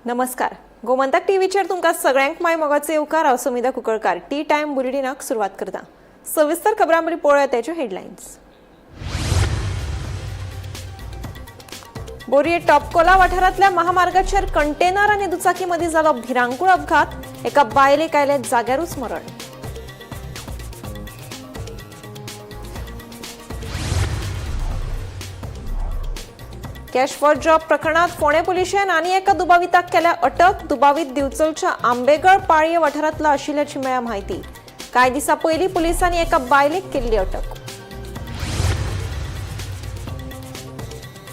नमस्कार, गोमंतक टीव्हीचेर तुमकां सगळ्यांक माय मोगाचो येवकार. हांव सुमिता कुंकळकार. टी टायम बुलेटिनाक सुरवात करता. सविस्तर खबरां पयलीं पळोवया तेच्यो हेडलायन्स. बोरये टॉपकोला वाठारांतल्या महामार्गाचेर कंटेनर आनी दुचाकी मदीं जालो भिरांकूळ अपघात. एका बायलेक आयलें जाग्यारूच मरण. कॅश फॉर जॉब प्रकरणात फोंडें पुलिशेन आनी एका दुबाविताक केल्या अटक. दुबावीत दिवचलच्या आंबेगळ पाळये वाठारांतलो आशिल्ल्याची मेळ्ळ्या म्हायती. कांय दिसां पयलीं पुलिसांनी एका बायलेक केल्ली अटक.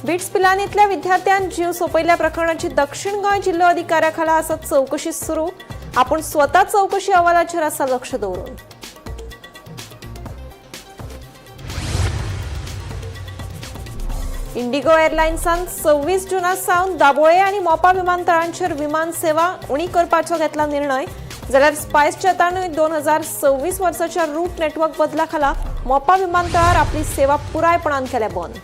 बिट्स पिलानीतल्या विद्यार्थ्यान जीव सोंपयल्ल्या प्रकरणाची दक्षिण गोंय जिल्हो अधिकाऱ्या खाला आसा चवकशी सुरू. आपण स्वतः चवकशी अहवालाचेर आसा लक्ष दवरून. इंडिगो एअरलायन्सान 26 जुना सावन दाबोळे आनी मोपा विमानतळांचेर विमान सेवा उणी करपाचो घेतला निर्णय. जाल्यार स्पायस जेटानूय 2026 वर्साच्या रूट नेटवर्क बदला खाला मोपा विमानतळार आपली सेवा पुरायपणान केल्या बंद.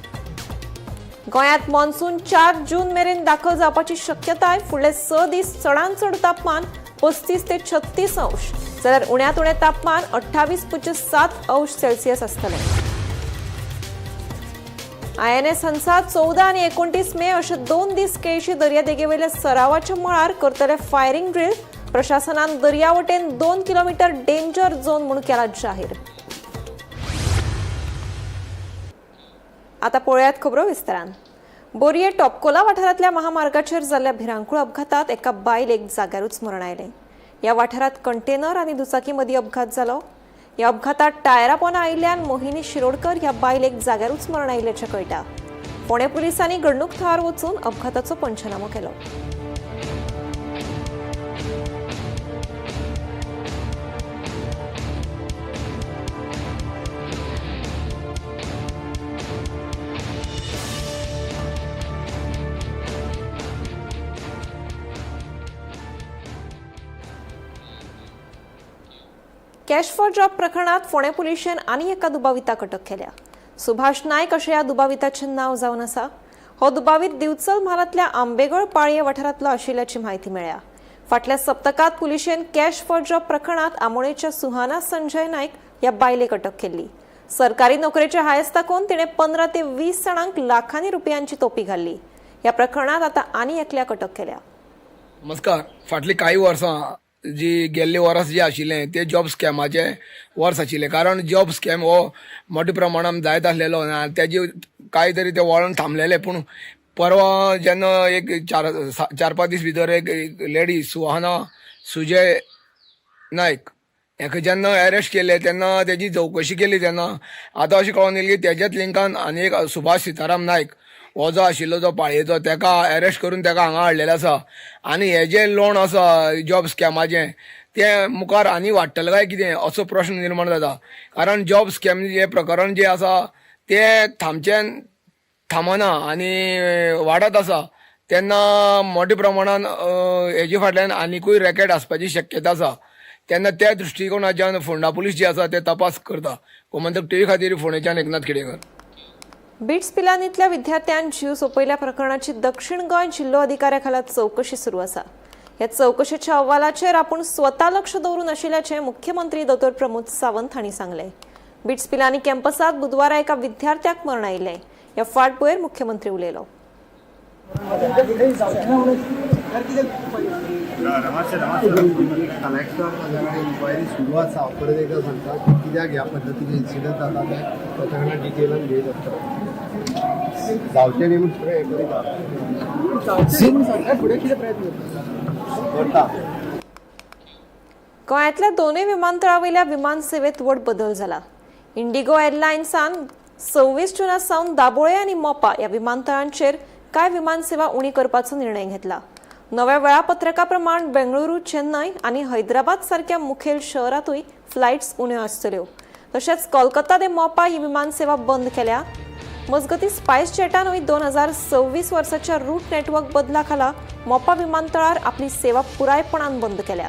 गोंयांत मॉन्सून 4 जून मेरेन दाखल जावपाची शक्यताय. फुडले 6 दीस चडांत चड तापमान 35 ते 36 अंश, जाल्यार उण्यांत उणें तापमान 28.7 अंश सेल्सियस आसतलें. आयएनएस हंसा 14 आनी 29 मे अशे 2 दीस केळशी दर्यादेगेवयल्या सरावाच्या मळार करतले फायरिंग ड्रील. प्रशासनान दर्या वटेन 2 किलोमीटर डेंजर झोन म्हूण केला जाहीर. आता पळयात खबरो विस्तारान. बोरये टॉपकोला वाठारांतल्या महामार्गाचेर जाल्ल्या भिरांकूळ अपघातात एका बायलेक जाग्यारूच मरण आयलें. ह्या वाठारांत कंटेनर आनी दुचाकी मदीं अपघात जालो. ह्या अपघातात टायरा पोना आयिल्ल्यान मोहिनी शिरोडकर ह्या बायलेक जाग्यारूच मरण आयिल्ल्याचें कळटा. फोंडें पुलिसांनी घडणूक थळार वचून अपघाताचो पंचनामो केलो. कॅश फॉर जॉब प्रकरणात फोंडें पुलिशेन आनी एका दुबाविताक अटक केल्या. सुभाष नायक अशें ह्या दुबाविताचें नांव जावन आसा. हो दुबावीत दिवचल म्हालांतल्या आंबेगळ पाळये वाठारांतलो आशिल्ल्याची म्हायती मेळ्ळ्या. फाटल्या सप्तकांत पुलिशेन कॅश फॉर जॉब प्रकरणात आमोणेच्या सुहाना संजय नायक ह्या बायलेक अटक केल्ली. सरकारी नोकरेचे हायस दाखोवन तिणें 15 ते 20 जाणांक लाखांनी रुपयांची तोपी घाल्ली. ह्या प्रकरणात आतां आनी एकल्याक अटक केल्या. नमस्कार. फाटलीं कांय वर्सां जी गेल्ले वर्स जे आशिल्लें ते जॉब स्कॅमाचे वर्स आशिल्लें. कारण जॉब स्कॅम हो मोठ्या प्रमाणान जायत आसलेलो आनी तेजे कांय तरी ते वळण थांबलेले. पूण परवा जेन्ना एक 4-5 दीस भितर एक लेडीज सुहाना सुजय नायक हेका जेन्ना अरेस्ट केले तेन्ना तेजी चवकशी केली तेन्ना आतां अशें कळोन येयलें की तेज्याच लिंकान आनी एक सुभाष सीताराम नायक हो जो आशिल्लो जो पाळयेचो तेका अरेस्ट करून तेका हांगा हाडलेलो आसा. आनी हे जे लोन आसा जॉब स्कॅमाचें तें मुखार आनी वाडटलें काय कितें असो प्रश्न निर्माण जाता. कारण जॉब स्कॅम हे प्रकरण जें आसा तें थांबचें थांबना आनी वाडत आसा. तेन्ना मोठ्या प्रमाणान हेजे फाटल्यान आनिकूय रॅकेट आसपाची शक्यता आसा. तेन्ना त्या दृश्टिकोनाच्यान फोंडा पुलीस जे आसा ते तपास करता. गोमंतक टीव्ही खातीर फोंडेच्यान एकनाथ खेडेकर. बिट्स पिलानीतल्या विद्यार्थ्यान जीव सोंपयल्ल्या प्रकरणाची दक्षिण गोंय जिल्हो अधिकाऱ्या खाला चवकशी सुरू आसा. ह्या चवकशेच्या अहवालाचेर आपूण स्वता लक्ष दवरून आशिल्ल्याचें मुख्यमंत्री दोतोर प्रमोद सावंत हांणी सांगलें. बिट्स पिलानी कॅम्पसात बुधवारा एका विद्यार्थ्याक मरण आयिल्लें. ह्या फाटभुंयेर मुख्यमंत्री उलयलो. कलेक्टर म्हाज्या कडेन इन्क्वायरी सुरू आसा. हांव परत एकदां सांगता की कित्याक ह्या पद्दतीचे इन्सिडंट जाता ते ताच्या कडल्यान डिटेलान घेयत आसता. जावचें न्ही म्हूण सगळें हें करीत करता. गोंयांतल्या दोनूय विमानतळावयल्या विमान सेवेत व्हड बदल जाला. इंडिगो एअरलायन्सान 26 जुना सावन दाबोळे आनी मोपा ह्या विमानतळांचेर कांय विमान सेवा उणी करपाचो निर्णय घेतला. नव्या वेळापत्रका प्रमाण बेंगळुरू, चेन्नय आनी हैदराबाद सारक्या मुखेल शहरांतूय फ्लायट्स उण्यो आसतल्यो. तशेंच कोलकाता ते मोपा ही विमान सेवा बंद केल्या. मजगतीं स्पायस जेटानूय 2026 वर्साच्या रूट नेटवर्क बदला खाला मोपा विमानतळार आपली सेवा पुरायपणान बंद केल्या.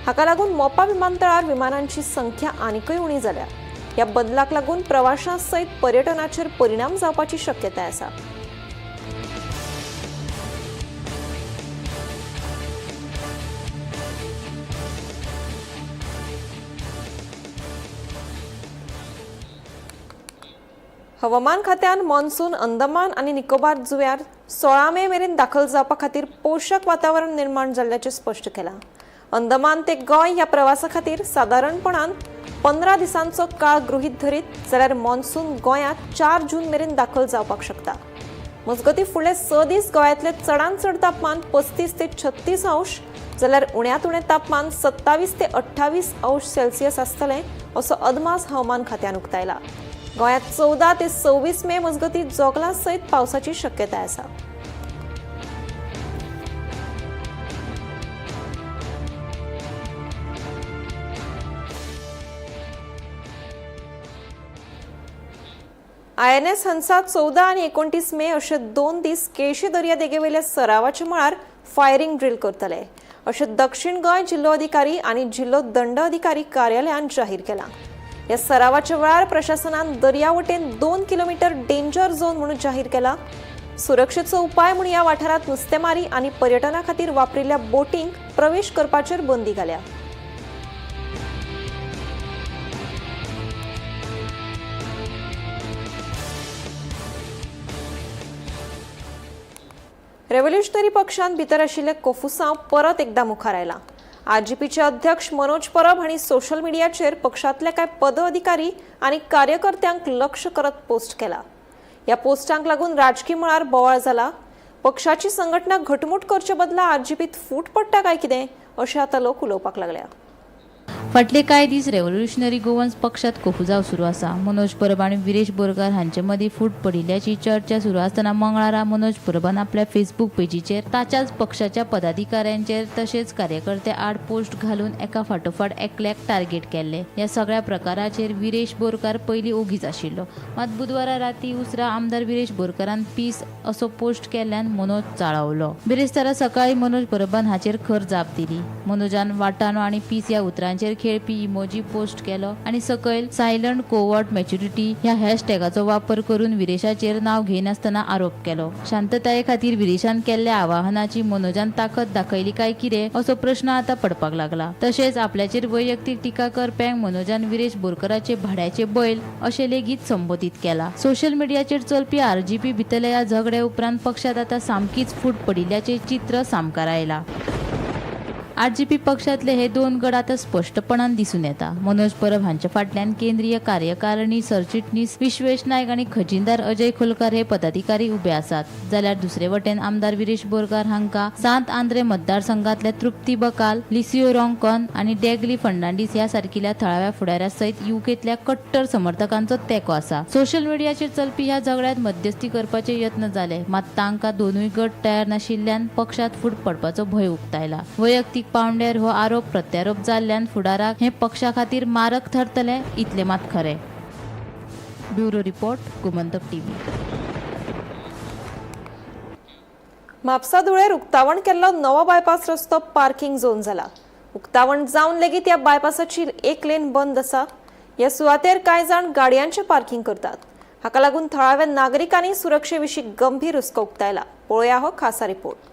हाका लागून मोपा विमानतळार विमानांची संख्या आनीकय उणी जाल्या. ह्या बदलाक लागून प्रवाशां सयत पर्यटनाचेर परिणाम जावपाची शक्यताय आसा. हवामान खात्यान मॉन्सून अंदमान आनी निकोबार जुंव्यार 16 मे मेरेन दाखल जावपा खातीर पोशक वातावरण निर्माण जाल्ल्याचें स्पश्ट केलां. अंदमान ते गोंय ह्या प्रवासा खातीर सादारणपणान 15 दिसांचो काळ गृहीत धरीत जाल्यार मॉन्सून गोंयांत 4 जून मेरेन दाखल जावपाक शकता. मजगतीं फुडले 6 दीस गोंयांतलें चडांत चड तापमान 35 ते 36 अंश जाल्यार उण्यांत उणें तापमान 27 ते 28 अंश सेल्सियस आसतलें असो अदमास हवामान खात्यान उक्तायला. गोंयांत 14 ते 26 मे मजगतीं जोगलां सयत पावसाची शक्यताय आसा. INS Hansa 14 आनी 29 मे अशे 2 दीस केळशी दर्यादेगेवेल्या सरावाच्या मळार फायरिंग ड्रील करतले अशें दक्षिण गोंय जिल्लोधिकारी आनी जिल्लो दंड अधिकारी कार्यालयान जाहीर केलां. ह्या सरावाच्या वेळार प्रशासनान दर्या वटेन 2 किलोमिटर डेंजर झोन म्हणून जाहीर केला. सुरक्षेचो उपाय म्हूण ह्या वाठारांत नुस्तेमारी आनी पर्यटना खातीर वापरिल्ल्या बोटींक प्रवेश करपाचेर बंदी घाल्या. रेव्होल्युशनरी पक्षान भितर आशिल्ले कोफुसांव परत एकदा मुखार आयला. आरजीपीचे अध्यक्ष मनोज परब हांणी सोशल मिडियाचेर पक्षांतले कांय पदाधिकारी आनी कार्यकर्त्यांक लक्ष करत पोस्ट केला. ह्या पोस्टांक लागून राजकी मळार बोवाळ जाला. पक्षाची संघटना घटमूट करचे बदला आरजीपीत फूट पडटा काय कितें अशें आतां लोक उलोवपाक लागल्या. फाटले कांय दीस रेव्होल्युशनरी गोवन्स पक्षात कोफुजाव सुरू आसा. मनोज परब आनी विरेश बोरकार हांचे मदीं फूट पडिल्ल्याची चर्चा सुरू आसतना मंगळारा मनोज परबान आपल्या फेसबूक पेजीचेर ताच्याच पक्षाच्या पदाधिकाऱ्यांचेर तशेंच कार्यकर्त्या आड पोस्ट घालून एका फाटोफाट एकल्याक टार्गेट केल्ले. ह्या सगळ्या प्रकाराचेर विरेश बोरकार पयलीं ओगीच आशिल्लो. मात बुधवारा राती उसरां आमदार विरेश बोरकारान पीस असो पोस्ट केल्ल्यान मनोज चाळवलो. बिरेस्तारा सकाळीं मनोज परबान हाचेर खर जाप दिली. मनोजान वाटाणो आनी पीस ह्या उतरांचेर खेळपी इमोजी पोस्ट केलो आनी सकयल सायलंट कोवर्ट मॅच्युरिटी ह्या हॅशटॅगाचो वापर करून विरेशाचेर नाव घेयनासतना आरोप केलो. शांतताये खातीर विरेशान केल्ल्या आवाहनाची मनोजान ताकद दाखयली काय कितें असो प्रश्न आतां पडपाक लागला. तशेंच आपल्याचेर वैयक्तीक टिका करप्यांक मनोजान विरेश बोरकराचे भाड्याचे बैल अशें लेगीत संबोधीत केला. सोशल मिडियाचेर चलपी आरजीपी भितरल्या ह्या झगड्या उपरांत पक्षांत आतां सामकीच फूट पडिल्ल्याचें चित्र सामकार आयलां. आरजीपी पक्षांतले हे 2 गट आतां स्पश्टपणान दिसून येता. मनोज परब हांच्या फाटल्यान केंद्रीय कार्यकारिणी सरचिटणीस विश्वेश नायक आनी खजिनदार अजय खोलकार हे पदाधिकारी उबे आसात. जाल्यार दुसरे वटेन आमदार विरेश बोरकार हांकां सांत आंद्रे मतदारसंघांतल्या तृप्ती बकाल, लिसियो रोंकॉन आनी डेगली फर्नांडीस ह्या सारकिल्या थळाव्या फुडाऱ्या सयत युकेंतल्या कट्टर समर्थकांचो तेंको आसा. सोशल मिडियाचेर चलपी ह्या झगड्यांत मध्यस्थी करपाचे यत्न जाले, मात तांकां दोनूय गट तयार नाशिल्ल्यान पक्षांत फूट पडपाचो भंय उक्तायला. वैयक्तीक पावंड्यार हो आरोप प्रत्यारोप जाल्ल्यान फुडाराक हे पक्षा खातीर मारक थरतले इतले मात खरे. Bureau report, Gomantak TV. Mapusa धुळेर उक्तावण केल्लो नवो बायपास रस्तो पार्किंग झोन जाला. उक्तावण जावन लेगीत ह्या बायपासाची एक लेन बंद आसा. ह्या सुवातेर कांय जाण गाडयांचें पार्किंग करतात. हाका लागून थळाव्या नागरिकांनी सुरक्षे विशीं गंभीर हुस्को उक्तायला. पळोवया हो खासा रिपोर्ट.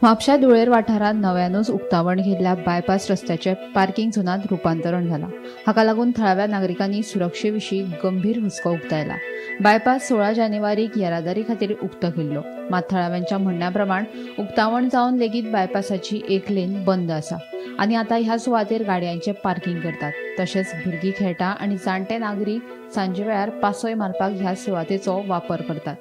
म्हापशा धुळेर वाठारांत नव्यानूच उक्तावण केल्ल्या बायपास रस्त्याचे पार्किंग झोनांत रुपांतरण जाला. हाका लागून थळाव्या नागरिकांनी सुरक्षे विशीं गंभीर हुस्को उक्तायला. बायपास 16 जानेवारीक येरादारी खातीर उक्तो केल्लो. मात थळाव्यांच्या म्हणण्या प्रमाण उक्तावण जावन लेगीत बायपासाची एक लेन बंद आसा आनी आतां ह्या सुवातेर गाडयांचें पार्किंग करतात. तशेंच भुरगीं खेळटा आनी जाणटे नागरीक सांजे वेळार पासय मारपाक ह्या सुवातेचो वापर करतात.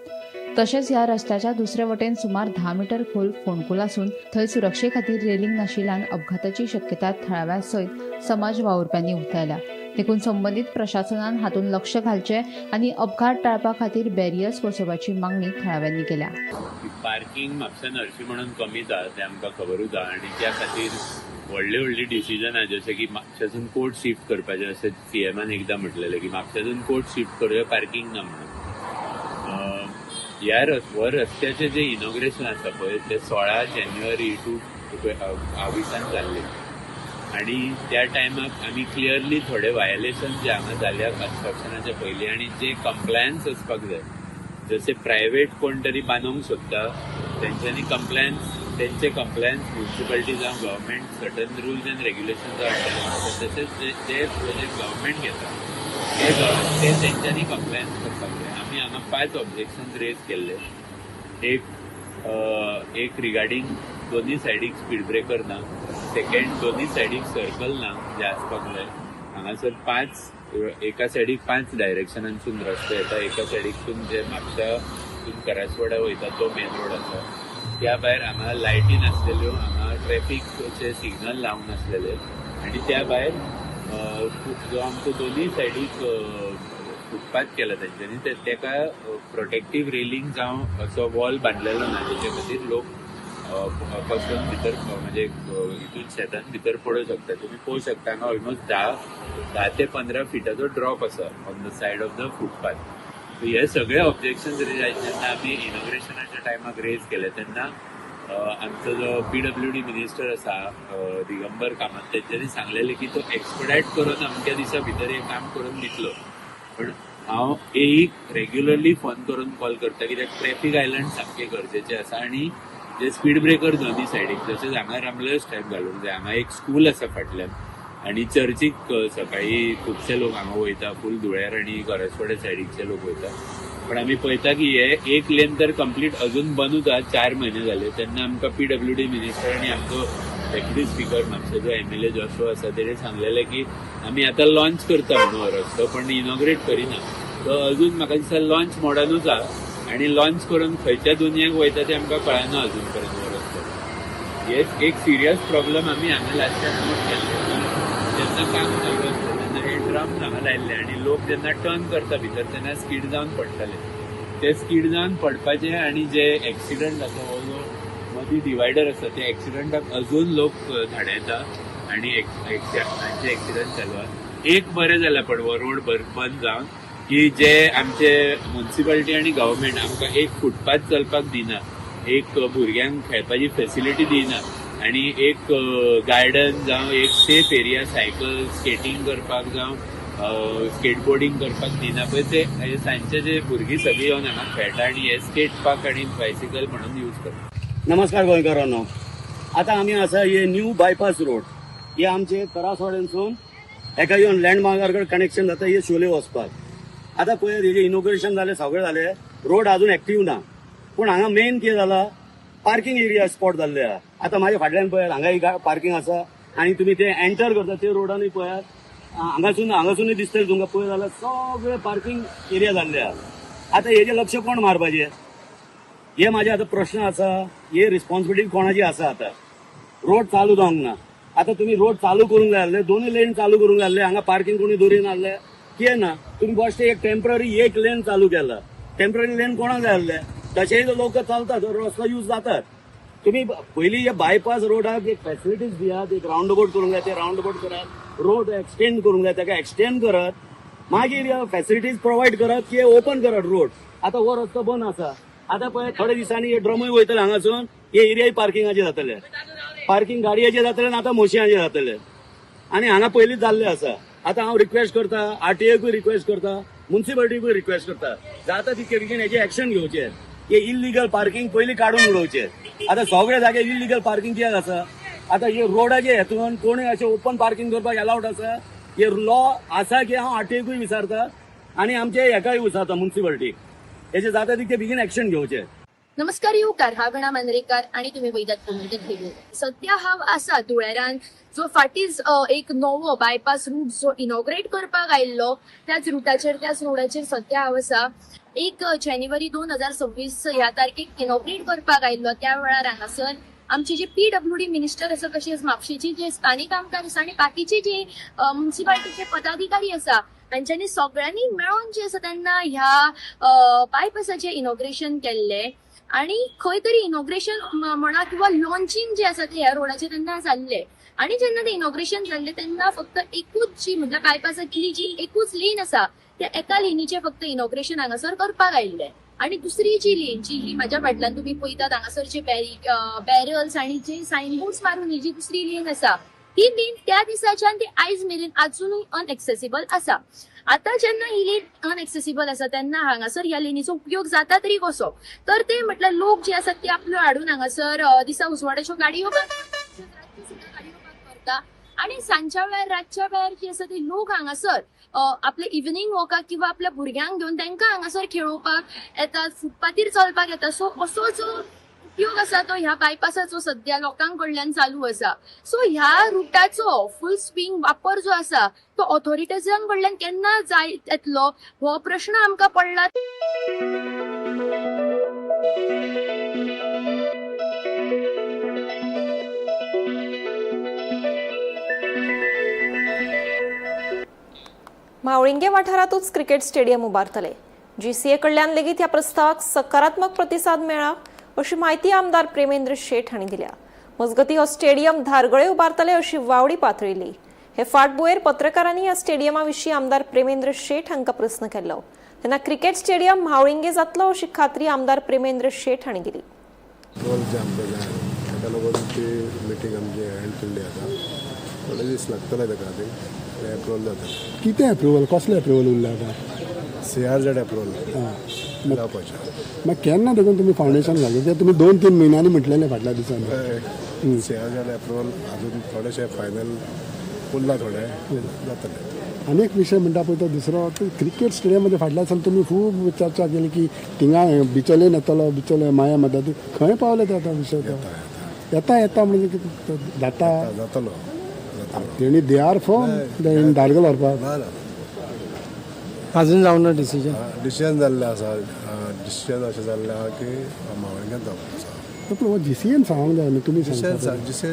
तशेंच ह्या रस्त्याच्या दुसरे वटेन सुमार 10 मिटर खोल फोंडकूल आसून थंय सुरक्षे खातीर रेलिंग नाशिल्ल्यान अपघाताची शक्यता थळाव्या सयत समाज वावुरप्यांनी उक्तायल्या. देखून संबंदीत प्रशासनान हातूंत लक्ष घालचें आनी अपघात टाळपा खातीर बॅरियर्स बसोवपाची मागणी थळाव्यांनी केल्या. पार्किंग म्हापशान हरशीं म्हणून कमी जाता तें आमकां खबरूच आहा आनी त्या खातीर व्हडली व्हडली डिसिजनां जशें की म्हापशासून कोर्ट शिफ्ट करपाचें अशें सीएमान एकदां म्हटलेलें की म्हापशासून कोर्ट शिफ्ट करूया, पार्किंग ना म्हणून. ह्या हो रस्त्याचें जें इनॉग्रेशन आसा पळय तें 16 जानेवारी 2022 जाल्लें आनी त्या टायमाक आमी क्लियरली थोडे वायलेशन जे हांगा जाल्या कन्स्ट्रक्शनाच्या पयलीं आनी जे कंप्लायन्स आसपाक जाय, जशें प्रायवेट कोण तरी बांदूंक सोदता तेंच्यांनी कंप्लायन्स, तेंचे कंप्लायन्स म्युनिसिपालिटी जावं government certain rules and regulations हाडटा, तशेंच जे प्रोजेक्ट गव्हर्मेंट घेता ते ते तेंच्यांनी कंप्लायन्स करपाक जाय. आमी हांगा 5 ऑब्जेक्शन रेज केल्ले. एक एक रिगार्डींग दोनी सायडीक स्पीड ब्रेकर ना, सेकंड दोनी सायडीक सर्कल ना जे आसपाक जाय. हांगासर 5 एका सायडीक 5 डायरेक्शनांसून रस्तो येता, एका सायडीकसून जे म्हापशासून करासवाडा वयता तो मेन रोड आसा. त्या भायर हांगा लायटी नासलेल्यो, हांगा ट्रॅफिकचे सिग्नल लावंक नासलेले आनी त्या भायर जो आमचो दोनूय सायडीक फुटपाथ केला तेंच्यांनी तेका प्रोटेक्टीव रेलिंग जावं असो वॉल बांदलेलो ना, तेच्या खातीर लोक पसून भितर म्हणजे हितून शेतान भितर पडूंक शकता. तुमी पळोवंक शकता हांगा ऑलमोस्ट 10 ते 15 फिटाचो ड्रॉप आसा on the side of the footpath. So हे सगळे ऑब्जेक्शन जेन्ना आमी इनॉग्रेशनाच्या टायमाक रेज केले तेन्ना आमचो जो PWD minister आसा दिगंबर कामत तेंच्यांनी सांगलेलें की तो एक्सपडायट करून अमक्या दिसा भितर हें काम करून दितलो. पण हांव एक रेग्युलरली फोन करून कॉल करता कित्याक ट्रॅफीक आयलंड सामकें गरजेचें आसा आनी जे स्पीड ब्रेकर दोनी सायडीक, तशेंच हांगा रामलस टायप घालूंक जाय. हांगा एक स्कूल आसा फाटल्यान आनी चर्चीक सकाळी खुबशे लोक हांगा वयता, फूल धुळेर आनी करासवाडे सायडीकचे लोक वयता. पण आमी पळयता की हे एक लेन तर कंप्लीट अजून बंदूच आसा, 4 म्हयने जाले. तेन्ना आमकां PWD minister आनी आमचो डेप्युटी स्पीकर म्हापशेचो MLA Joshua आसा तेणे सांगलेलें की आमी आतां लॉन्च करता म्हणून हो रस्तो, पण इनॉग्रेट करिना. तो अजून म्हाका दिसता लॉन्च मोडानूच आसा आनी लॉन्च करून खंयच्या दुनियेक वयता तें आमकां कळना अजून पर्यंत हो रस्तो. हे एक सिरियस प्रॉब्लम आमी हांगा लास्ट टायम नोट केल्ले. जेन्ना काम चालू आसता तेन्ना हे ड्रम हांगा लायल्ले आनी लोक जेन्ना टर्न करता भितर तेन्ना स्कीड जावन पडटाले. ते स्कीड जावन पडपाचे आनी जे एक्सिडंट जाता हो जो मदीं डिवायडर आसा ते एक्सिडंटाक अजून लोक धाडयता आनी तांचे एक्सिडंट चालू आसा. एक बरें जालां पण हो रोड बंद जावन की जे आमचे मुन्सिपालिटी आनी गव्हर्मेंट आमकां एक फुटपाथ चलपाक दिना, एक भुरग्यांक खेळपाची फेसिलिटी दिना आनी एक गार्डन जावं एक सेफ एरिया सायकल स्केटींग करपाक जावं स्केटबोर्डिंग करपाक दिना. पळय ते सांजचे जे भुरगीं सगळीं येवन हांगा खेळटा आनी हे स्केट पार्क आनी बायसिकल म्हणून यूज करता. नमस्कार गोंयकारांनो, आतां आमी आसा हे न्यू बायपास रोड. हे आमचे करासवाड्यानसून एका येवन लँडमार्कार कडेन कनेक्शन जाता हे शोले वचपाक. आतां पळयात हेजें इनॉग्रेशन जालें, सगळें जालें, रोड अजून एक्टीव ना. पूण हांगा मेन कितें जाला, पार्किंग एरिया स्पॉट जाल्ले आहा. आतां म्हाज्या फाटल्यान पळयात हांगा एक पार्किंग आसा आनी तुमी ते एंटर करता ते रोडानूय पळयात हांगासूनय दिसतलें तुमकां. पळय जाल्यार सगळे पार्किंग एरिया जाल्ले आहा. आतां हेजें लक्ष कोण मारपाचें हे म्हाजे आतां प्रश्न आसा. हे रिस्पॉन्सिबिलिटी कोणाची आसा? आतां रोड चालू जावंक ना. आतां तुमी रोड चालू करूंक जाय आसले, दोनूय लेन चालू करूंक जाय आसले. हांगा पार्किंग कोणी दवरिना नासले, कितें ना. तुमी बेश्टे एक टेम्पररी एक लेन चालू केला. टेम्पररी लेन कोणाक जाय आसले? तशेंय लोक चलतात, रस्तो यूज जातात. तुमी पयलीं हे बायपास रोडाक एक फेसिलिटीज दियात, एक रावंड अबाउट करूंक जाय, ते रावंड अबाउट करात, रोड एक्सटेंड करूंक जाय, ताका एक्सटेंड करात, मागीर फेसिलिटीज प्रोवायड करात की ओपन करात रोड. आतां हो रस्तो बंद आसा. आतां पळय थोडे दिसांनी हे ड्रमूय वयतले हांगासून, हे एरियाय पार्किंगाचे जातले, पार्किंग गाडयेचे जातले आनी आतां म्हशींचे जातले. आनी हांगा पयलींच जाल्ले आसा. आतां हांव रिक्वेस्ट करता, RTA request करता, मुन्सिपालिटीकूय रिक्वेस्ट करता, जाता तितके बेगीन हेजे एक्शन घेवचें. हे इल्लिगल पार्किंग पयलीं काडून उडोवचें. आतां सगळे जागे इल्लिगल पार्किंग कित्याक आसा? आतां हे रोडाचे हेतून कोणूय अशें ओपन पार्किंग करपाक एलावड आसा? हे लॉ आसा की हांव RTA विचारता आनी आमचे हेकाय विचारता मुन्सिपालिटीक. हेजे जाता तितके बेगीन एक्शन घेवचें. नमस्कार येवकार, हांव गणा मांद्रेकार आणि तुम्ही पळयतात गोमंतक रेडिओ. सध्या हांव आसा धुळेरान, जो फाटींच एक नवो बायपास रूट जो इनॉग्रेट करपाक आयिल्लो त्याच रुटाचेर, त्याच रोडाचेर सध्या हांव आसा. 1 जानेवारी 2026 ह्या तारखेक इनॉग्रेट करपाक आयिल्लो. त्या वेळार हांगासर आमचे जे PWD minister आसा, तशेंच म्हापशेचे जे स्थानीक आमदार आसा आनी बाकीचे जे मुन्सिपालिटीचे पदाधिकारी आसा, तांच्यांनी सगळ्यांनी मेळोन जे आसा तेन्ना ह्या बायपासाचें इनॉग्रेशन केल्लें. आणि खंय तरी इनॉग्रेशन म्हणा किंवा लॉन्चिंग जे आसा ते ह्या रोडाचें तेन्ना जाल्लें. आणि जेन्ना ते इनॉग्रेशन जाल्लें तेन्ना फक्त एकूच जी म्हटल्यार बायपासांतली जी एकूच लेन आसा त्या एका लेनीचें फक्त इनॉग्रेशन हांगासर करपाक आयिल्लें. आणि दुसरी जी लेन जी ही म्हाज्या फाटल्यान तुमी पळयतात हांगासर जे बॅरल्स आणि जे सायनबोर्ड्स मारून ही जी दुसरी लेन आसा ही लेन त्या दिसाच्यान ती आयज मेरेन अजुनूय अनएक्सेसिबल आसा. आतां जेन्ना ही लेन अनएक्सेसिबल आसा तेन्ना हांगासर ह्या लेनीचो उपयोग जाता तरी कसो? तर ते म्हटल्यार लोक जे आसात ते आपल्यो हाडून हांगासर दिसा उजवाडाच्यो गाडयो पार्क करता, रातच्यो सुद्दां गाडयो पार्क करता. आणि सांजच्या वेळार रातच्या वेळार जी आसा ती लोक हांगासर आपले इव्हनिंग वॉकाक किंवा आपल्या भुरग्यांक घेवन तांकां हांगासर खेळोवपाक येतात, फुटपाथीर चलपाक येता. सो असो जो उपयोग आसा तो ह्या बायपासाचो सद्या लोकां कडल्यान चालू आसा. सो ह्या रुटाचो फूल स्विंग वापर जो आसा तो ऑथॉरिटीजां कडल्यान केन्ना जाय येतलो हो प्रश्न आमकां पडला. म्हावळिंगे वाठारांतूच क्रिकेट स्टेडियम उबारतले. जीसीए कडल्यान लेगीत ह्या प्रस्तावाक सकारात्मक प्रतिसाद मेळ्ळा अशी म्हायती आमदार प्रेमेंद्र शेट हांणी दिल्या. मजगतीं हो स्टेडियम धारगळे उबारतले अशी वावडी पातळिल्ली. हे फाटभुंयेर पत्रकारांनी ह्या स्टेडियमा विशीं आमदार प्रेमेंद्र शेट हांकां प्रस्न केल्लो तेन्ना क्रिकेट स्टेडियम म्हावळिंगे जातलो अशी खात्री आमदार प्रेमेंद्र शेट हांणी दिली. जे आमकां जाय ताका लागून ती मिटींग आमची एंड केल्ली आसा. थोडे दीस लागतले ताका खातीर एप्रुवल जाता. कितें एप्रुवल, कसलें एप्रुवल उरलें आतां? सीआरझेड एप्रुवल जावपाचें. मागीर केन्ना देखून तुमी फावंडेशन घातलें? ते तुमी 2-3 म्हयन्यांनी म्हटलेलें फाटल्या दिसांनी. सीआरझेड एप्रुवल अजून थोडेशे फायनल उरला, थोडे जातले. आनी एक विशय म्हणटा पळय तो दुसरो, क्रिकेट स्टेडियमाचे फाटल्या दिसान तुमी खूब चर्चा केली की थिंगा बिचोलेन येतलो, बिचोले माया मदत खंय पावले ते आतां विशय तो येता येता म्हणजे कितें जाता जातलो. तेणी they are firm Dhargal व्हरपाक. अजून जावना डिसिजन. डिसिजन जाल्लें आसा. डिसिजन अशें जाल्लें आहा की म्हावळिंग्यांत जावपाक आसा. पूण हो जीसीएन सांगूंक जाय न्हू तुमी. Decision GCA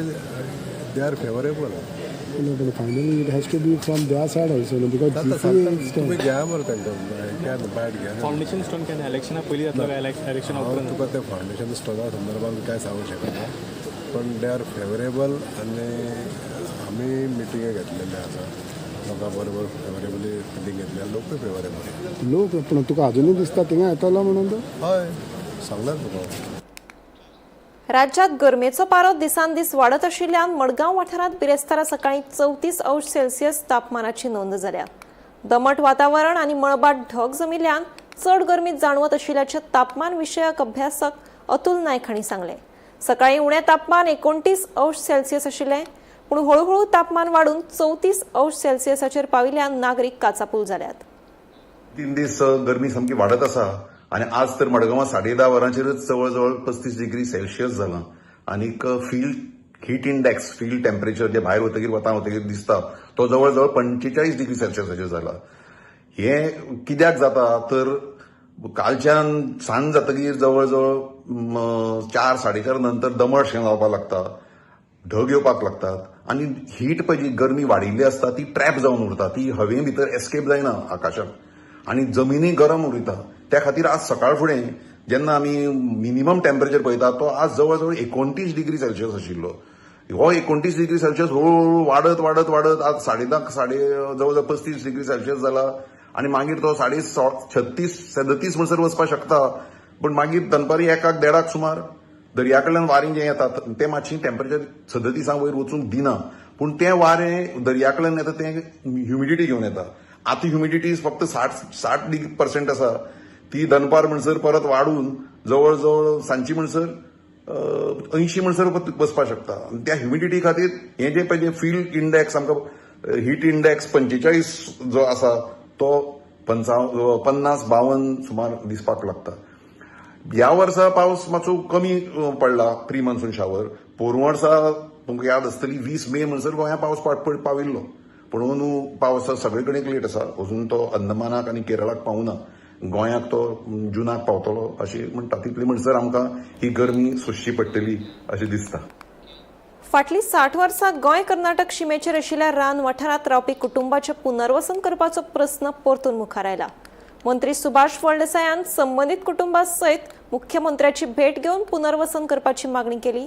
they are favourable. पण finally it has to be from their side also न्हू, because GCA तुमी घ्या मरे तांकां, बायट घ्या. फावंडेशन स्टोन केन्ना इलेक्शना पयलीं जातलो काय इलेक्शना उपरांत? तुका ते फावंडेशन स्टोना संदर्भात कांय सांगूंक शकना, पण they are favourable. आनी आमी मिटिंगे घेतलेले आसा लोकां बरोबर, फेवरेबली मिटींग घेतल्या, लोकूय फेवरेबल. लोक पूण तुका अजुनूय दिसता थिंगा येतलो म्हणून तो? हय, सांगलां तुका. राज्यात गरमेचो पारो दिसान दीस वाडत आशिल्ल्यान मडगांव वाठारांत बिरेस्तारा सकाळीं 34 अंश सेल्सियस तापमानाची नोंद जाल्या. दमट वातावरण आनी मळबात ढग जमिल्ल्यान चड गरमी जाणवत आशिल्ल्याचें तापमान विशयक अभ्यासक अतुल नायक हांणी सांगलें. सकाळीं उणें तापमान 29 अंश सेल्सियस आशिल्लें, पूण हळुहळू तापमान वाडून 34 अंश सेल्सियसाचेर पाविल्ल्यान नागरीक काचापूल जाल्यात. 3 दीस गरमी सामकी वाडत आसा आनी आज तर मडगांवां 10:30 वरांचेरच जवळ जवळ 35 डिग्री सेल्सियस जालां. आनीक field heat index, field temperature जे भायर वतकीर वतां वतकीर दिसता तो जवळ जवळ 45 डिग्री सेल्सियसाचेर जाला. हें कित्याक जाता तर कालच्यान सांज जातकीर जवळ जवळ 4 4:30 नंतर दमट शें जावपाक लागता, ढग येवपाक लागतात आनी हीट पळय जी गरमी वाडिल्ली आसता ती ट्रॅप जावन उरता, ती हवे भितर एस्केप जायना आकाशाक आनी जमिनी गरम उरता. त्या खातीर आज सकाळ फुडें जेन्ना आमी मिनिमम टेम्परेचर पळयता तो आज जवळ जवळ 29 डिग्री सेल्सियस आशिल्लो. हो 29 डिग्री सेल्सियस हळूहळू वाडत वाडत वाडत आज 10:30 जवळ जवळ 35 डिग्री सेल्सियस जाला आनी मागीर तो 36 37 म्हणसर वचपाक शकता. पूण मागीर दनपारी 1 1:30 सुमार दर्या कडल्यान वारें जें येता तें मातशें टेम्परेचर 37 वयर वचूंक दिना, पूण तें वारें दर्या कडल्यान येता तें ह्युमिडिटी घेवन येता. आतां ह्युमिडिटी फक्त 60% आसा, ती दनपार म्हणसर परत वाडून जवळ जवळ सांजची म्हणसर 80 म्हणसर बसपाक शकता. आनी त्या ह्युमिडिटी खातीर हें जें पळय फील्ड इंडेक्स आमकां हीट इंडेक्स 45 जो आसा तो 50 52 सुमार दिसपाक लागता. ह्या वर्सा पावस मातसो कमी पडला प्री मॉन्सून शावर. पोरूं वर्सा तुमकां याद आसतली 20 मे म्हणसर गोंया पावस पाविल्लो, पूण अंदू पावस सगळे कडेन लेट आसा. अजून तो अंदमानाक आनी केरळाक पावना, गोंयाक तो जुनाक पावतलो अशें म्हणटा. तितले म्हणसर आमकां ही गरमी सोंसची पडटली अशें दिसता. फाटलीं 60 वर्सां गोंय कर्नाटक शिमेचेर आशिल्ल्या रान वाठारांत रावपी कुटुंबाचें पुनर्वसन करपाचो प्रस्न परतून मुखार आयला. मंत्री सुभाष फळदेसायान संबंदीत कुटुंबा सयत मुख्यमंत्र्याची भेट घेवन पुनर्वसन करपाची मागणी केली.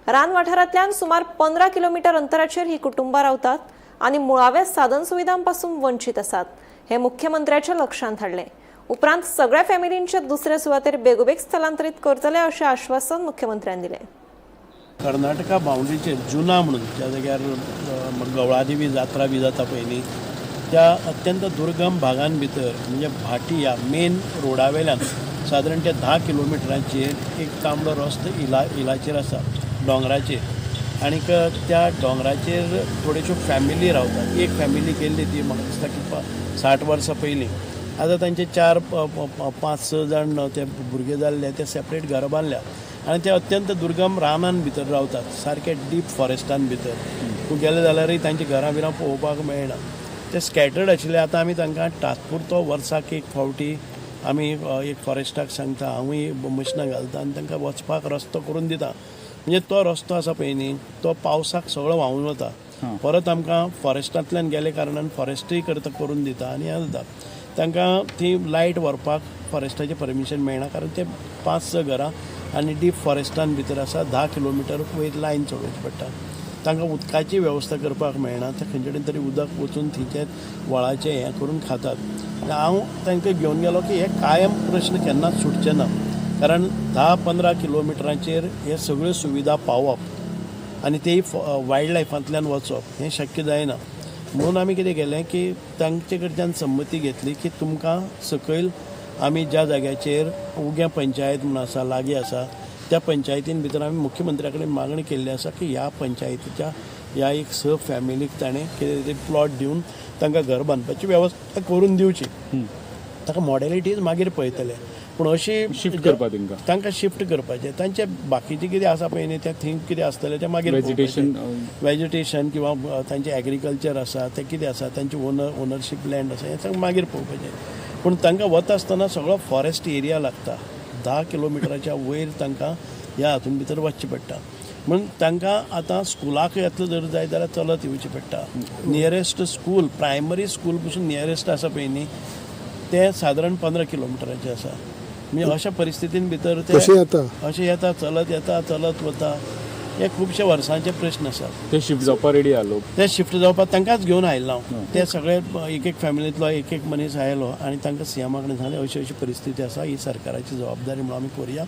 रान वाठारांतल्यान सुमार 15 किलोमीटर अंतराचेर ही कुटुंबां रावतात आनी मुळाव्या साधन सुविधांपासून वंचीत आसात हें मुख्यमंत्र्याच्या लक्षांत हाडलें. उपरांत सगळ्या फॅमिलींच्या दुसऱ्या सुवातेर बेगोबेग स्थलांतरीत करतले अशें आश्वासन मुख्यमंत्र्यान दिलें. कर्नाटका बाउंड्रीचेर जुना म्हणून ज्या जाग्यार गवळादेवी जात्रा बी जाता पयलीं त्या अत्यंत दुर्गम भागान भितर म्हणजे भाटी ह्या मेन रोडा वेल्यान सादारण ते 10 किलोमिटरांचेर एक तांबडो रस्तो इलाचेर आसा दोंगराचेर. आनीक त्या दोंगराचेर थोड्योश्यो फॅमिली रावतात. एक फॅमिली केल्ली ती म्हाका दिसता की 60 वर्सां पयलीं. आतां तांचे 4, 5, 6 जाण ते भुरगे जाल्ले, ते सेपरेट घरां बांदल्या आनी ते अत्यंत दुर्गम रानान भितर रावतात, सारके डीप फॉरेस्टान भितर. तूं गेले जाल्यारय तांची घरां बिरां पळोवपाक मेळना. ते स्कॅटर्ड आशिल्ले. आतां आमी तांकां तात्पुरतो वर्साक एक फावटी आमी एक फॉरेस्टाक सांगता, हांवूय मशिनां घालता आनी तांकां वचपाक रस्तो करून दिता. म्हणजे तो रस्तो आसा पळय न्ही, तो पावसाक सगळो व्हांवून वता. परत आमकां फॉरेस्टांतल्यान गेले कारणान फॉरेस्टूय करता करून दिता आनी हें जाता. तांकां ती लायट व्हरपाक फॉरेस्टाचें परमिशन मेळना, कारण ते 5-6 घरां आनी डीप फॉरेस्टान भितर आसा. 10 किलोमिटर वयर लायन चडोवची पडटा. तांकां उदकाची वेवस्था करपाक मेळना. ते खंयचे कडेन तरी उदक वचून थंयचे व्हाळाचें हें करून खातात. हांव तांकां घेवन गेलो की हे कायम प्रश्न केन्नाच सुटचे ना, कारण 10-15 किलोमिटरांचेर हे सगळ्यो सुविधा पावप आनी तेय वायल्ड लायफांतल्यान वचप हें शक्य जायना. म्हणून आमी कितें केलें की तांचे कडच्यान संमती घेतली की तुमकां सकयल आमी ज्या जाग्याचेर उग्या पंचायत म्हूण आसा, लागीं आसा, त्या पंचायतीन भितर आमी मुख्यमंत्र्या कडेन मागणी केल्ली आसा की ह्या पंचायतीच्या ह्या एक 6 फॅमिलीक ताणें कितें तरी प्लॉट दिवन तांकां घर बांदपाची वेवस्था करून दिवची. ताका मॉडेलिटीज मागीर पळयतले, पूण अशी शिफ्ट करपा तांकां, तांकां शिफ्ट करपाचें. तांचे बाकीचें कितें आसा पळय न्ही, तें थंय कितें आसतलें तें मागीर वेजिटेशन किंवा तांचें एग्रीकल्चर आसा तें कितें आसा, तांचे ओनरशीप लँड आसा, हें सगळें मागीर पळोवपाचें. पूण तांकां वता आसतना सगळो फॉरेस्ट एरिया लागता. 10 किलोमिटराच्या वयर तांकां ह्या हातून भितर वचचें पडटा. म्हणून तांकां आतां स्कुलाक येतलो जर जाय जाल्यार चलत येवचें पडटा. नियरेस्ट स्कूल, प्रायमरी स्कूल पसून नियरेस्ट आसा पळय न्ही, तें सादारण 15 किलोमिटराचें आसा. म्हणजे अशा परिस्थितीन भितर ते अशें येता, चलत येता, चलत वता. हे खुबशे वर्सांचे प्रश्न आसात. ते शिफ्ट जावपाक रेडी आलो, ते शिफ्ट जावपाक तांकांच घेवन आयलो हांव. ते सगळे एक एक फॅमिलींतलो एक एक मनीस आयलो आनी तांकां सीएमा कडेन सांगलें अशी अशी परिस्थिती आसा, ही सरकाराची जबाबदारी म्हणून आमी करुया.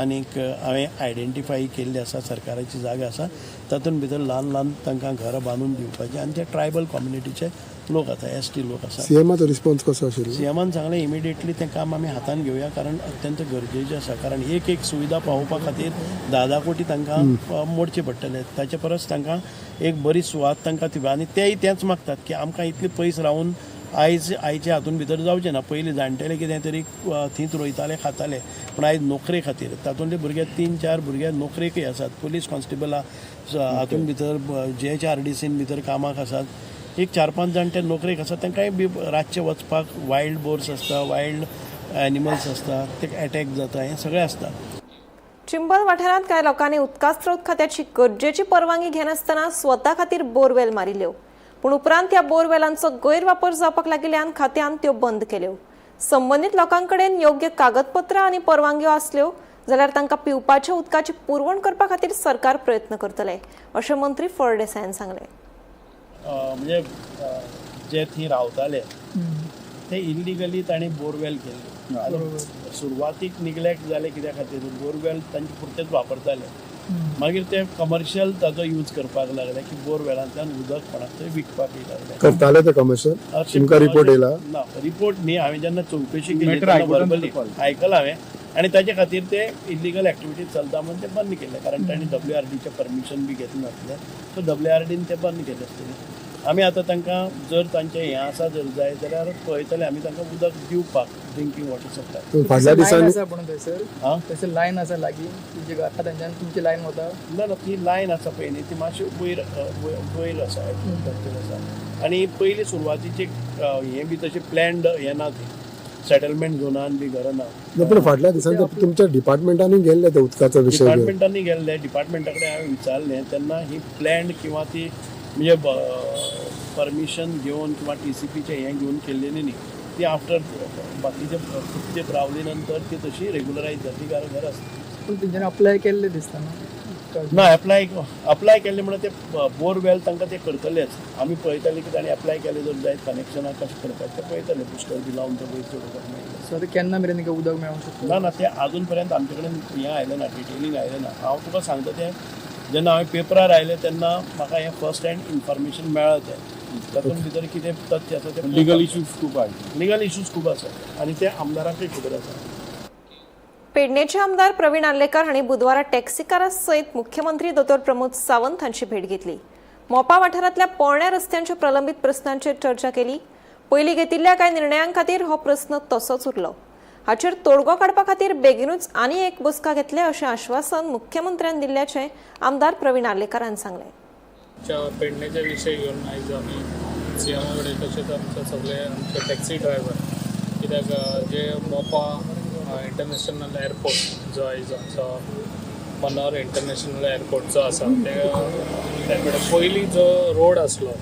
आनीक हांवें आयडेंटिफाय केल्ली आसा सरकाराची जागा आसा, तातूंत भितर ल्हान ल्हान तांकां घरां बांदून दिवपाचें. आनी ते ट्रायबल कम्युनिटीचे लोक आसा, एसटी लोक आसा. सीएमाचो रिस्पॉन्स कसो आशिल्लो? सीएमान सांगलें इमिडिएटली तें काम आमी हातान घेवया, कारण अत्यंत गरजेचें आसा. कारण एक एक सुविधा पावोवपा खातीर 10-10 कोटी तांकां मोडचे पडटले. ताचे परस तांकां एक बरी सुवात तांकां ती, आनी तेय तेंच मागतात की आमकां इतले पयस रावन आयज आयच्या हातून भितर जावचें ना. पयलीं जाणटेले कितें तरी थंयच रोयताले, खाताले, पूण आयज नोकरे खातीर तातूंतले भुरगे 3-4 भुरगे नोकरेकय आसात. पुलीस कॉन्स्टेबल हातून भितर GHRDCन भितर कामाक आसात. एक 4-5 जाण ते नोकरेक आसात. तांकांय बी रातचे वचपाक वायल्ड बोर्स आसता, वायल्ड एनिमल्स आसता, ते एटॅक जाता, हें सगळें आसता. चिंबल वाठारांत कांय लोकांनी उदका स्रोत खात्याची गरजेची परवानगी घेनासतना स्वता खातीर बोरवेल मारिल्ल्यो, पूण उपरांत ह्या बोरवेलांचो गैरवापर जावपाक लागिल्ल्यान खात्यान त्यो बंद केल्यो. संबंदीत लोकांकडेन योग्य कागदपत्रां आनी परवानग्यो आसल्यो जाल्यार तांकां पिवपाच्या उदकाची पुरवण करपा खातीर सरकार प्रयत्न करतले, अशें मंत्री फळदेसायान सांगलें. म्हणजे जे थंय रावताले ते इलिगली तांणी बोरवेल केल्ले. सुरवातीक निग्लेक्ट जाले कित्या खातीर, बोरवेल तांचे पुरतेच वापरताले. मागीर ते कमर्शियल ताचो यूज करपाक लागले की बोरवेलांतल्यान उदक कोणाक तरी विकपाक लागले. करताले ते कमर्शियल? तुमकां रिपोर्ट येयला? ना, रिपोर्ट न्ही. हांवें जेन्ना चवकशी केली वर्बली आयकलां हांवें, आनी ताचे खातीर ते इलिगल एक्टिविटीज चलता म्हणून ते बंद केले. कारण तांणी WRDचें परमिशन बी घेतलें नासलें, सो WRDन ते बंद केले आसतले. आमी आतां तांकां जर तांचें हें आसा जर जाय जाल्यार पळयतले आमी तांकां उदक दिवपाक, ड्रिंकींग वॉटर सप्लाय. फाटल्या दिसांनी आसा म्हणून थंयसर थंयसर लायन आसा लागीं तुमच्या घरा, थंयच्यान तुमची लायन वता ना? ना, ती लायन आसा पळय न्ही, ती मातशी वयर वयर आसा, आसा. आनी पयलीं सुरवातीचे हें बी तशें प्लॅन्ड हें ना, ती सेटलमेंट झोनान बी घरां ना. पूण फाटल्या दिसांनी तुमच्या डिपार्टमेंटांनी गेल्ले ते उदकाचो विशय? डिपार्टमेंटांनी गेल्ले, डिपार्टमेंटा कडेन हांवें विचारलें तेन्ना ही प्लॅन्ड किंवा ती म्हणजे परमिशन घेवन किंवा TCPचें हें घेवन केल्लेली न्ही, ती आफ्टर बाकीचे खूब रावली नंतर ती तशी रेगुलरायज जातली. कारण घर आसता. पूण तेंच्यांनी अप्लाय केल्लें दिसता ना? ना, अप्लाय केल्लें म्हणल्यार ते बोरवेल तांकां ते करतलेच. आमी पळयतले की तांणी अप्लाय केलें जर जायत कनेक्शनाक कशें करपाचें तें पळयतले. बुस्टर बी लावन तें वयर चडोवपाक मेळटलें. सो आतां केन्ना मेरेन तांकां उदक मेळोंक शकता? ना ना, तें आजून पर्यंत आमचे कडेन हें आयलें ना, डिटेलिंग आयलें ना. हांव तुका सांगता तें जेन्ना हांवें पेपरार आयलें तेन्ना म्हाका हें फर्स्ट हँड इन्फॉर्मेशन मेळ्ळां. तें तातूंत भितर कितें तथ्य आसा तें लिगल इश्यूज खूब आसा. लिगल इश्यूज खूब आसा आनी ते आमदारांकय खबर आसा. पेडणेचे आमदार प्रवीण आर्लेकर हांणी बुधवारा टॅक्सीकारा सयत मुख्यमंत्री दोतोर प्रमोद सावंत हांची भेट घेतली. मोपा वाठारांतल्या पोरण्या रस्त्यांच्या प्रलंबीत प्रस्नांचेर चर्चा केली. पयलीं घेतिल्ल्या कांय निर्णयां खातीर हो प्रस्न तसोच उरलो. हाचेर तोडगो काडपा खातीर बेगिनूच आनी एक बसका घेतले अशें आश्वासन मुख्यमंत्र्यान दिल्ल्याचें आमदार प्रवीण आर्लेकरान सांगलें. पेडणेचे विशय घेवन आयज आमी सीएमा कडेन तशेंच आमचे सगळे आमचे टॅक्सी ड्रायव्हर, कित्याक जे मोपा इंटरनॅशनल एअरपोर्ट जो आयज आमचो मनोहर इंटरनॅशनल एअरपोर्ट जो आसा ते ते कडेन पयलीं जो रोड आसलो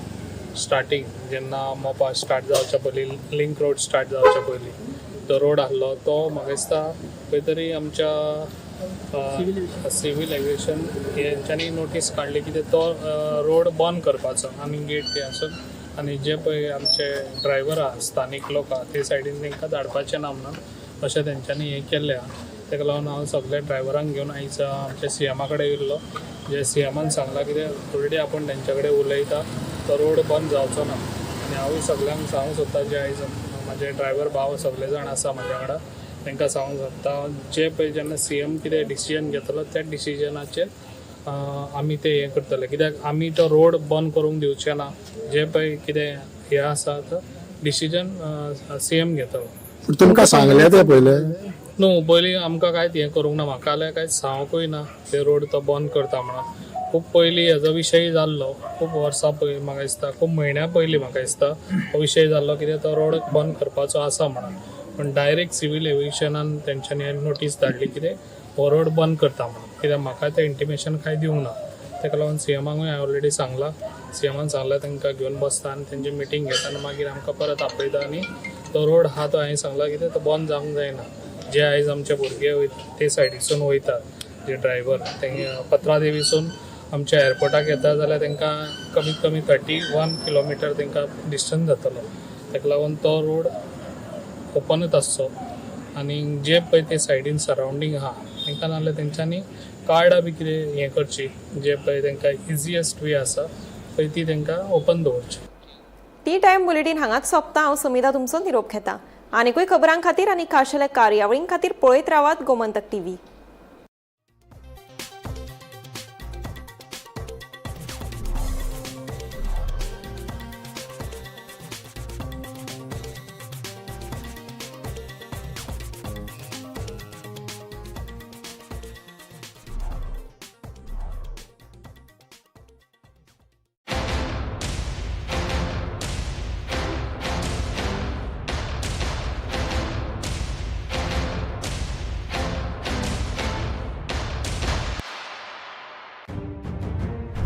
स्टार्टींग जेन्ना मोपा स्टार्ट जावच्या पयलीं, लिंक रोड स्टार्ट जावच्या पयलीं जो रोड आसलो तो म्हाका दिसता खंय तरी आमच्या सिवील एविएशन हेंच्यांनी नोटीस काडली की तो रोड बंद करपाचो आनी गेट ते आसून आनी जे पळय आमचे ड्रायव्हर आहा, स्थानीक लोक आहा, ते सायडीन तांकां धाडपाचें ना म्हणून अशें तेंच्यांनी हें केल्लें आहा. ताका लागून हांव सगल्या ड्रायव्हरांक घेवन आयज आमच्या सीएमा कडेन येयल्लो, जे सीएमान सांगलां कितें ऑलरेडी आपूण तेंच्या कडेन उलयता, तो रोड बंद जावचो ना. आनी हांवूय सगल्यांक सांगूंक सोदता, जे आयज म्हाजे ड्रायव्हर भाव सगळे जाण आसा म्हाज्या वांगडा, तांकां सांगूंक सोदता जे पळय जेन्ना सीएम कितें डिसिजन घेतलो त्या डिसिजनाचेर आमी ते हें करतले, कित्याक आमी तो रोड बंद करूंक दिवचे ना. जे पळय कितें हें आसा तो डिसिजन सीएम घेतलो. तुमकां सांगलें तें पयलें? न्हू, पयलीं आमकां कांयच हें करूंक ना, म्हाका जाल्यार कांयच सांगूंकूय ना ते रोड तो बंद करता म्हणून. खूब पयलीं हेजो विशय जाल्लो, खूब वर्सां पयलीं म्हाका दिसता, खूब म्हयन्या पयलीं म्हाका दिसता हो विशय जाल्लो कित्याक तो रोड बंद करपाचो आसा म्हणून. पूण डायरेक्ट सिवील एविएशनान तेंच्यांनी नोटीस धाडली कितें हो रोड बंद करता म्हणून, कित्याक म्हाका तें इंटिमेशन कांय दिवंक ना. ताका लागून सीएमाकूय हांवें ऑलरेडी सांगलां, सीएमान सांगलां तांकां घेवन बसता आनी तेंची मिटींग घेता आनी मागीर आमकां परत आपयता आनी तो रोड आहा तो हांवें सांगलां कितें तो बंद जावंक जायना. जे आयज आमचे भुरगे वयता ते सायडीसून वयता, जे ड्रायव्हर ते पत्रादेवीसून आमच्या एअरपोर्टाक येता जाल्यार तांकां कमीत कमी 31 किलोमिटर तांकां डिस्टन्स जातलो. ताका लागून तो रोड ओपनूच आसचो आनी जे पळय ते सायडीन सरावंडींग आहा तांकां नाजाल्यार तेंच्यांनी कार्डां बी कितें हें करची, जे पळय तांकां इजिएस्ट वे आसा पळय ती तांकां ओपन दवरची. टी टायम बुलेटीन हांगाच सोंपता. हांव समिधा तुमचो निरोप घेता. आनीकूय खबरां खातीर आनी खाशेल्या कार्यावळीं खातीर पळयत रावात गोमंतक टीव्ही.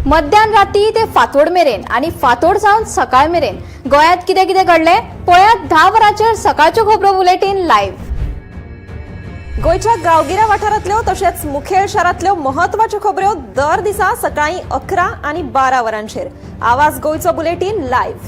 मध्यान राती ते फांतोड मेरेन आनी फांतोड जावन सकाळ मेरेन गोंयांत कितें कितें घडलें पळयात 10 वरांचेर सकाळच्यो खबरो बुलेटीन लायव्ह. गोंयच्या गांवगिऱ्या वाठारांतल्यो तशेंच मुखेल शारांतल्यो म्हत्वाच्यो खबऱ्यो दर दिसा सकाळीं 11 आनी 12 वरांचेर आवाज गोंयचो बुलेटीन लायव्ह.